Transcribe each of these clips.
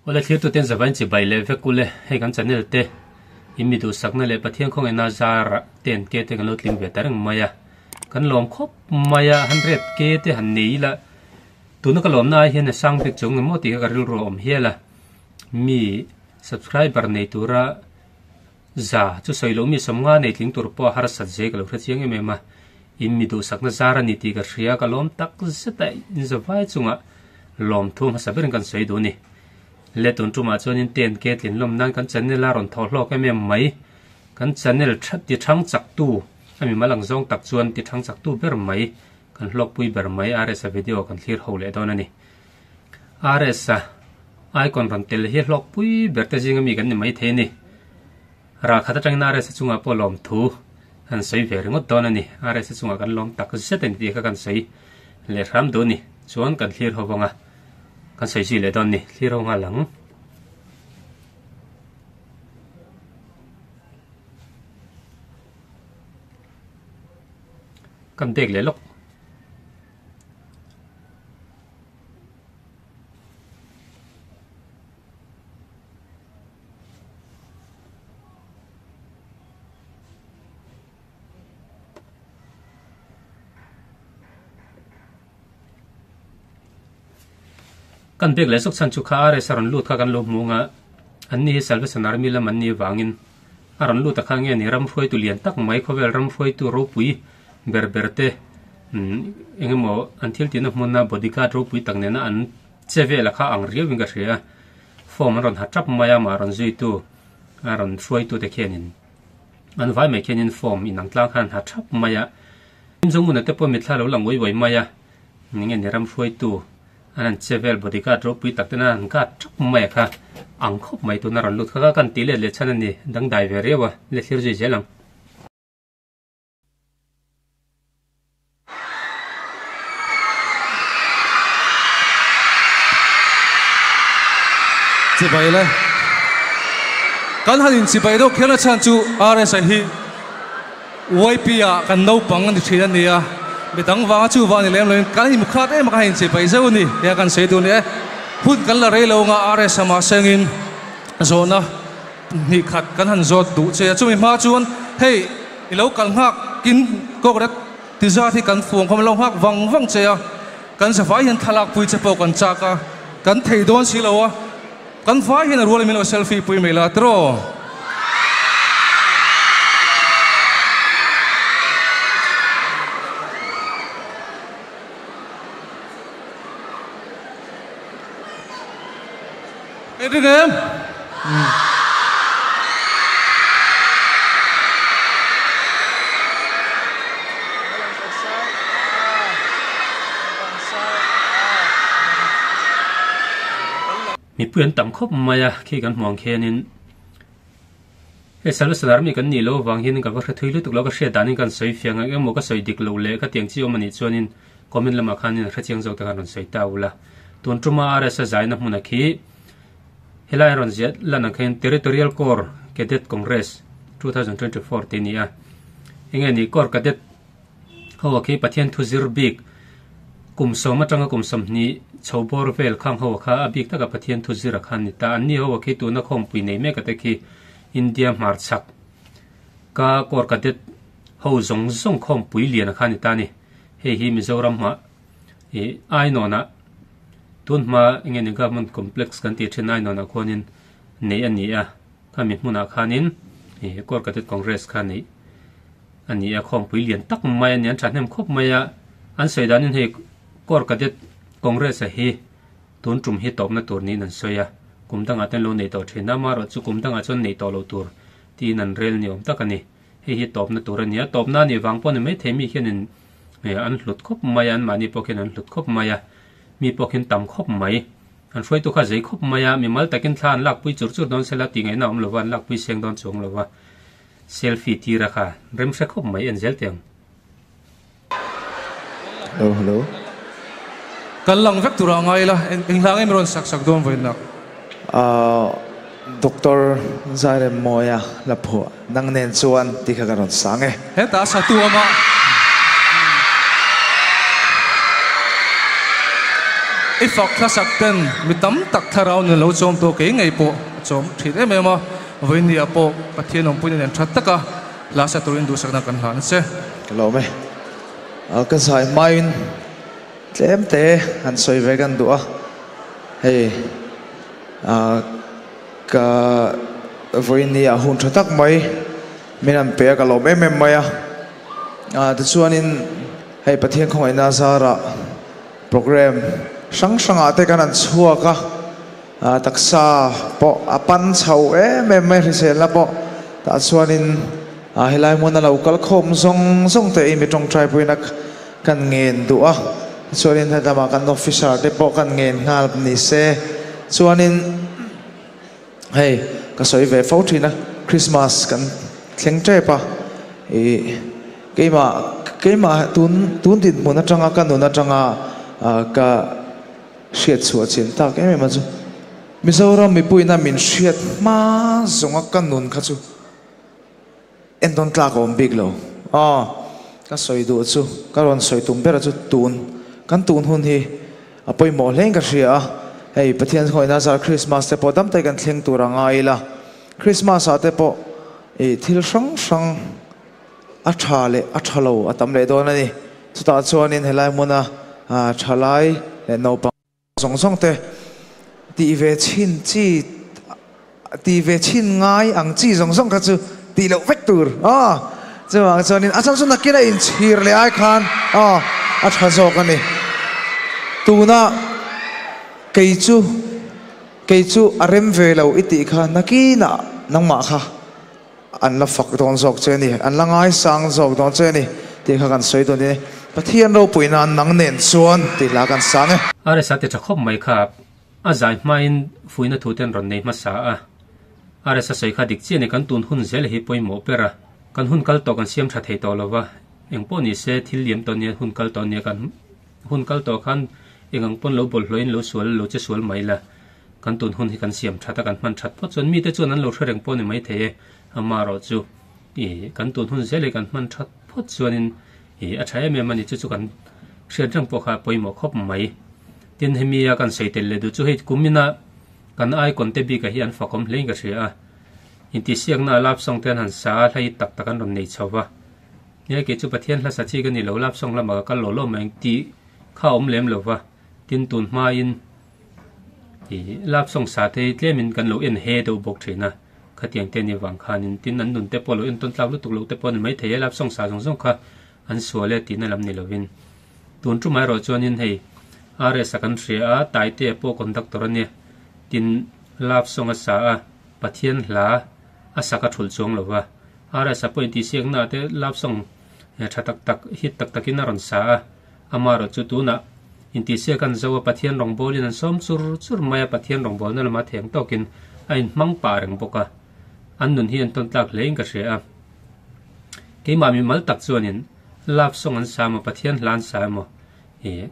Awle thlirtuten zavain chibai leh vek ule, hei kan channel te in mi duhsakna leh Pathian khawngaihna zarah ten ke te kan lo tling ve ta reng mai a, kan lawm khawp mai a, 100 ke te han nei ila tuna ka lawmna ai hian a sang bik chung emaw tih kha ka rilru a awm hial a, mi subscriber nei tura za chu sawi loh mi sawmnga nei tling tur pawh a harsat zai ka lo hre chiang em em a, in mi duhsakna zar a ni tih ka hria, ka lawm tak zet a, in zavai chungah lawmthu hmasa berin kan sawi duh a ni. Le tun tumah chuanin ten ke tlin lawm nan kan channel a rawn thaw hlawk em em mai, kan channel tha ti thang chak tu a mimal ang zawng tak chuan ti thang chak tu ber mai, kan hlawkpui ber mai RS-a video kan thlir ho leh dawn a ni. RS-a icon rawn tel hi hlawkpui ber te zinga mi kan ni mai thei a ni. Ralkhat atangin RS-a chungah pawh lawmthu kan sawi ve ringawt dawn a ni. RS-a chungah kan lawm tak zet a ni tih kha kan sawi leh hram duh a ni. Chuan kan thlir ho vang a, kan sawi zui leh dawn a ni. Thlir ho nghal ang. Kan dek leh lawk. Kan bek leh zawk chhan chu kha RS a rawn lut kha kan lo hmu ang a, an ni hi Salvation Army lam an nih avangin a rawn lut a kha nge ni ram hruaitu lian tak mai khawvel ram hruaitu ropui ber ber te eng emaw an thil tihna hmuna bodyguard ropui tak nena an che vel a kha ang riau in ka hria a, form an rawn ha tap mai a mah rawn zuitu a rawn hruaitu te khianin an vai mai khianin form inang tlang khan an ha thap mai a, Zonguna te pawh mitthla lo lang uai uai mai a, enge ni ram hruaitu an han che vel bodyguard ropui tak tena an guard thap mai a kha ang khawp mai tuna rawn lut kha kha kan tih let leh chhan a ni dangdai ve riau a, le thlir zui zel ang. Chibai le. Kan han in chibai deuh kher na chhan chu RS a hi YP ah kan naupang a ni thin a ni a, midang vanga chu vang ni lem loin kan in khat em a kan han in chibai zeuh a ni tia kan sawi duh ni e. Hun kan la rei lo anga RS a mah sengin zawhna hnih khat kan han zawt duh che a, chumi hma chuan hei i lo kal nghak kin kawkret Ti zat hi kan fuang khawm lo nghak vang vang che a, kan zavai hian thlalak pui che pawh kan chak a, kan thei dawn si lo a, kan vai hian a rual in min lo selfie pui mai la tiraw? Ring em? Mipui an tam khawp mai a, khi kan hmuh ang khianin hei Salvation Army kan nih loh avang hianin ka va hre thui lutuk lo, ka hriat danin kan sawi fiang ang emaw ka sawi dik loh leh ka tiang chi awm a nih chuanin Comment lamah khanin a hrechiang zawk te khan rawn sawi ta ula. Tun tuma RS a zaina hmuna khi helai rawn ziah lan ang khain Territorial Corps Cadet Congress 2024 tih a ni a. Enge ni Corps Cadet ho a khi Pathian thu zir bik kum sawm atanga kum 20 chho bawr vel khang ho a kha a bik taka Pathian thu zir a khan ni ta. Anni ho a khi tuna khawmpui nei mek ate khi India hmarchhak ka Corps Cadet ho zawng zawng khawmpui lian a kha ni ta a ni. Hei hi Mizoram hmah ih Ainawnah tun hma enge ni government complex kan tih thin Ainawnah khuanin neih a ni a, khami hmunah khanin ih Corps Cadet Congress kha neih a ni a, khawmpui lian tak mai a ni, an thahnem khawp mai a, an sawi danin hei Corps Cadet Congress a hi tun tum hi tawpna tur niin an sawi a, kum dangah te an lo nei tawh thin a, amaherawhchu kum dangah chuan neih tawh loh tur tiin an rel ni awm tak a ni. Hei hi tawpna tur a ni a, tawpna a nih vang pawh ni maithei mi hianin an hlut khawp mai a, anmahni pawh khian an hlut khawp mai a, mi pawh khian tam khawp mai. An hruaitu kha zei khawp mai a, mimal takin thla an lakpui chur chur dawn sela tih ngaihna a awm lova, an lakpui seng dawn chuang lova. Selfie tir a kha rem hre khawp mai en zel teh ang. Hello hello. Kan lang vek turah ngai ila, eng hla nge mi rawn sak sak dawn vawinak? Ahh Doctor Zairemmawia hla phuah nang nen chuan tih kha ka rawn sang e. Hetah satu amah. I fak hlasak ten mi tam tak thlarau nun lo chawm tawh kei ngei pawh a chawm thin em em a, vawinia pawh Pathian awmpuina nen that taka hla sa turin duhsakna kan hlan che. Ka lawm e. Ka zai hmain tlem te han sawi ve kan duh a, hei ka vawinia hun tha tak mai min han pe a ka lawm em em mai a, tichuanin hei Pathian khawngaihna zarah Programme hrang hrangah te kan han chhuak a, taksa pawh a pan chho em em mai hriselna pawh tah chuanin helai hmuna lo kal khawm zawng zawng te i mi tawngtaipuina kan ngen duh a, tichuanin hetlama kan officer te pawh kan ngen nghal ni se chuanin hei ka sawi ve fo thin a, Christmas kan thleng tep a ih. Keimah, keimah tun, tun dinhmun atanga ka nun atanga ka hriat chhuah chin tak em em a chu Mizoram mipuiin a min hriat hma zawnga ka nun kha chu entawn tlak a awm bik lo. Aw, ka sawi duh chu, ka rawn sawi tum ber a chu tun, kan tun hun hi a pawimawh hlein ka hria a, hei Pathian khawihna zar Christmas te pawh dam takin kan thleng tur a ngai ila, Christmas ah te pawh ih thil hrang hrang, A tha leh a tha lo a tam leh dawn a ni. Chutah chuanin helai hmuna thalai leh naupang zawng zawng te tih ve chhin chi tih ve chhin ngai ang chi zawng zawng kha chu tih loh vek tur aw. Chuvang chuanin a chang chu nakin a inchhir leh ai khan aw a tha zawk a ni. Tuna kei chu kei chu a rem ve lo i tih kha nakinah nangmah kha An la fak dawn zawk che a ni, an la ngaisang zawk dawn che a ni tih kha kan sawi dawn e. Pathian ropui nan nang nen chuan tih hla kan sang e. RSA ti tha khawp mai kha a zai hmain fuihna thu ten rawn nei hmasa a. RSA sawi kha dik chiah a ni, kan tun hun zel hi pawimawh ber a. Kan hun kal tawh kan siam tha thei tawh lova, eng pawh ni se thil liam tawh nia hun kal tawh nia kan hun kal tawh khan eng ang pawn lo bawlhhlawhin lo sual lo che sual mai la. Kan tun hun hi kan siam that a, kan hman that phawt chuan mite chuan an lo hre reng pawh ni maithei e, amaherawh chu ih kan tun hun zel hi kan hman that phawt chuanin ih a tha em em a ni, chu chu kan hriat reng pawh kha a pawimawh khawp mai. Tin hemi a kan sawi tel leh duh chu hei kumina kan icon te bikah hi an fakawm hlein ka hria a, intihsiakna a love song te an han sa a, hla hi tak tak an rawn nei chho va, nge kei chu Pathian hla sa chi ka ni lo, love song lamah ka kal lawh lawh mai ang tih kha a awm lem lo va, tin tun hmain. Ih love song sa te hi tlemin kan lo en he deuh bawk thin a, khatiang te ni vang khanin tin an nun te pawh lo en tawn tlak lutuk loh te pawh a ni maithei e, love song sa zawng zawng kha an sual e tihna lam ni lovin. Tun tumah erawh chuanin hei RS a kan hria a, Taitea pawh conductor a nia, tin love song a sa a, Pathian hla a sak a thulh chuang lo va, RS a pawh intihsiakna ah te love song tha tak tak hit tak takin a rawn sa a, Amaherawh chu tunah intihsiak an zo a, Pathian rawngbawlin an sawm chur chur mai a, Pathian rawngbawlna lama theng tawkin a inhmang pah reng bawk a, an nun hi an tawn tlak hlein ka hria a. Keimah mi mal tak chuanin love song an sa emaw, Pathian hla an sa emaw, ih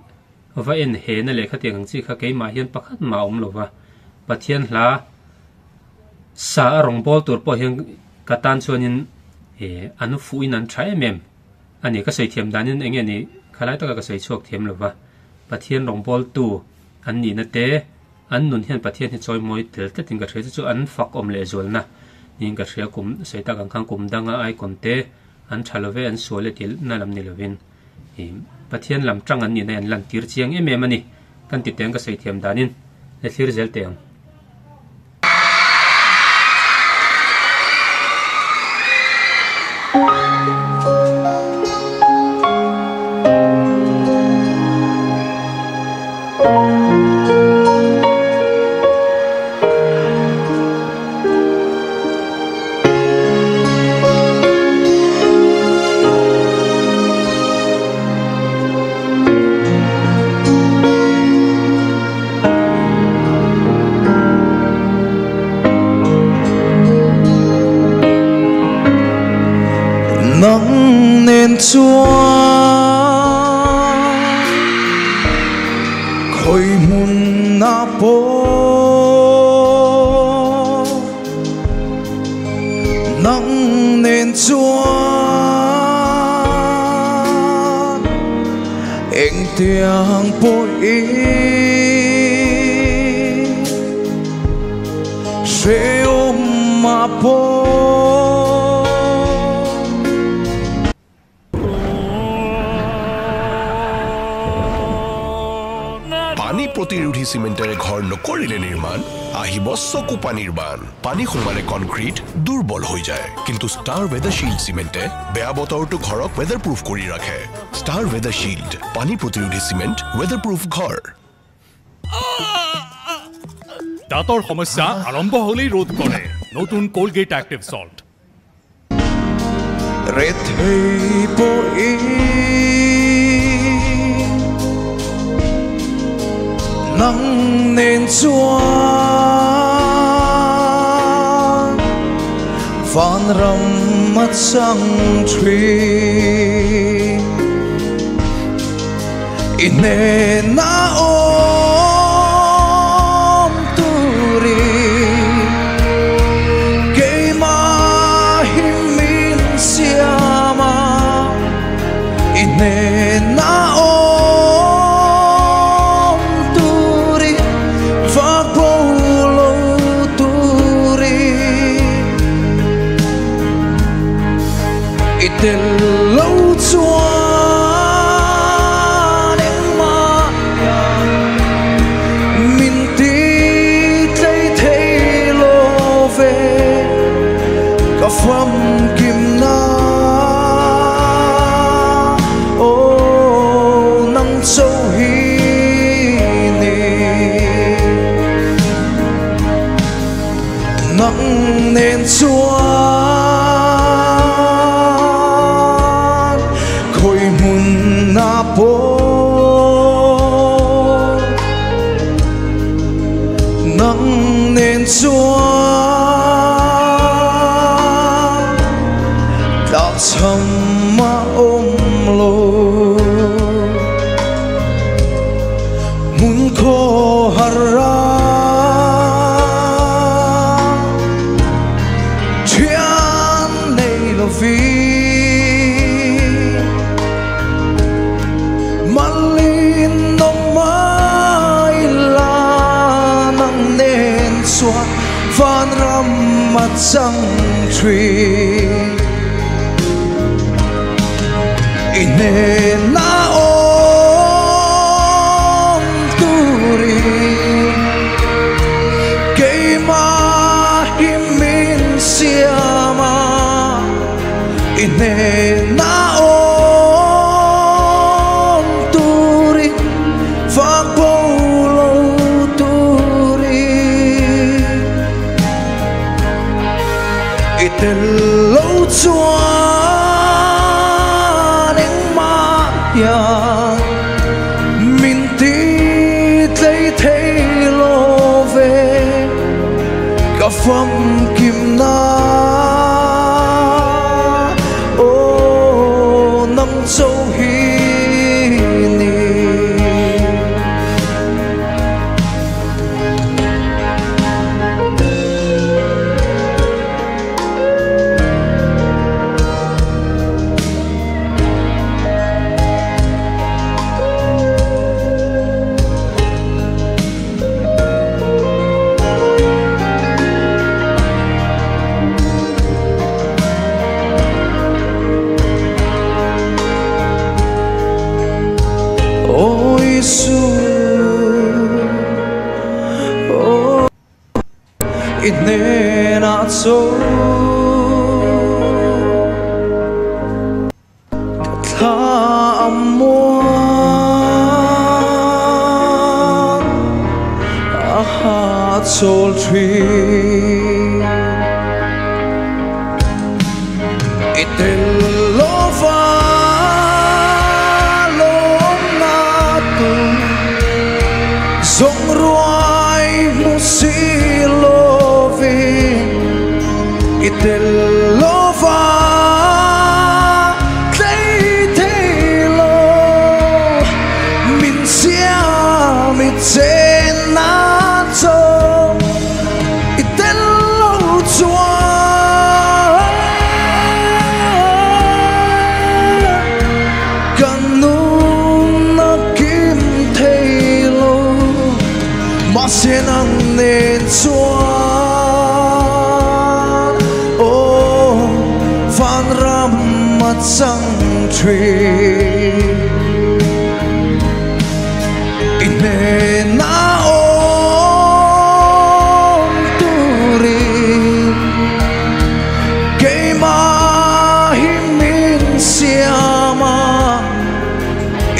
va en hena leh khatiang ang chi kha keimah hian pakhat mah a awm lo va, Pathian hla sa a rawngbâwl tur pawh hian ka tan chuanin ih an fuhin an tha em em. A ni, ka sawi thiam danin eng nge ni khalai taka ka sawi chhuak thiam lova, Pathian rawngbawltu an nihna te, an nun hian Pathian hi chawi mawi tel tlatin ka hria, chu chu an fak awm leh zualna niin ka hria, kum sawi tak ang khan kum danga icon te an tha love, an sual e tih na lam ni lovin ih Pathian lam tang an nihna hi an lantir chiang em em a ni, kan ti teng ka sawi thiam danin le thlir zel teh ang. Nang nen chuan khawi hmun ah pawh Nang nen chuan engtiang pawhin. Hreawm ah pawh. পানী প্ৰতিৰোধী চিমেণ্টেৰে ঘৰ নকৰিলে নিৰ্মাণ, আহিব চকু পানীৰ বান। পানী সোমালে কনক্ৰিট দুৰ্বল হৈ যায়, কিন্তু star weather shield চিমেণ্টে বেয়া বতৰটো ঘৰক ৱেদাৰ প্ৰুফ কৰি ৰাখে। Star weather shield, পানী প্ৰতিৰোধী cement, weather proof ঘৰ। দাঁতৰ সমস্যা আৰম্ভ হ'লেই ৰোধ কৰে নতুন Colgate active salt. Nang nen chuan van ram a chang thin i hnen a awm turin keimah hi min siam a i hnen a awm turin vak bo lo turin i tel lo chuan engmah min ti tlei thei lo ve ka fam kim na oh nang châu hi ni nang nen chuan khoi hmun na pawh nang nen chuan tlak cham a awm lo hmun khaw har a thian nei lo vi malin no mai la nang nen chuan van ram a chang thin i hnen a awm turin keimah hi min siam a i hnen a awm turin vak bo lo turin i tel lo chuan engmah hian min ti tlei thei lo ve ka fam kim na oh nang châu hi ni. Oh Isu, oh i hnen ah chaw ka thla a muang a ha chawl thin i tel lo va lawm na tu zong ruai mu si lo vi i tel lo va tlei thei lo min siam i chen na chaw i tel lo chuan chang thin. I hnena awm turin keimah hi min siam a,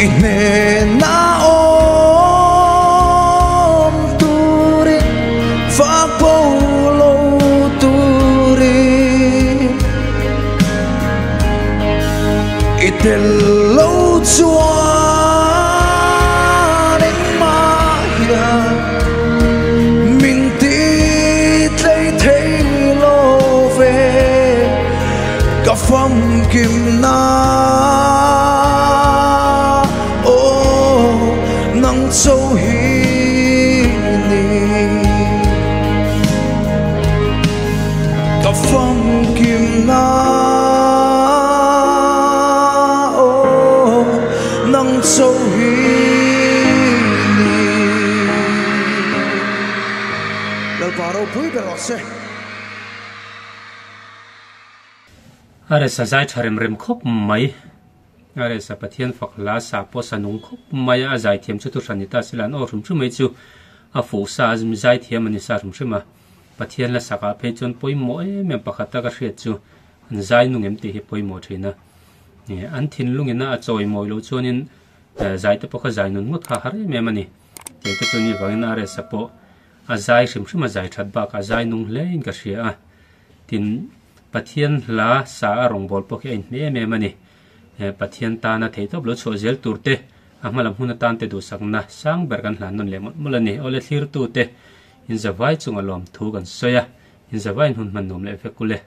i hnena awm turin fak bo lo turin i tel lo chuan engmah hian min ti tlei thei lo ve ka famkim na aw nang cho hi ni ka famkim na aw nang cho hi ni Lalpa ropui ber rawh se. A resa zai tha rem rem khawp mai. A resa Pathian fak hla sa pawh sa nung khawp mai a, a zaithiam chu thuhran ni ta sila an aw hrim hrim mai chu a fuh sa a zaithiam a ni sa hrim hrim a. Pathian la sakah phei chuan pawimawh em em pakhat a ka hriat chu an zai nung em tih hi pawimawh thin a. An thinlung ina a chawi mawi loh chuanin zai te pawh kha zai nun ngawt kha a har em em a ni. Tiang te chu ni vangin a resa pawh a zai hrim hrim a zai that bakah a zai nung hle in ka hria a. Tin, Pathian hla sa a rawngbâwl pawh khi a inhmeh em em a ni. Pathian tana theihtawp lo chhuah zel tur te, a hmalam hun atan te duhsakna sang ber kan hlan nawn leh mawlh mawlh a ni. Awle thlirtu te, inzavai chunga lawmthu kan sawi a, inzavaiin hun hman nuam leh vek ule.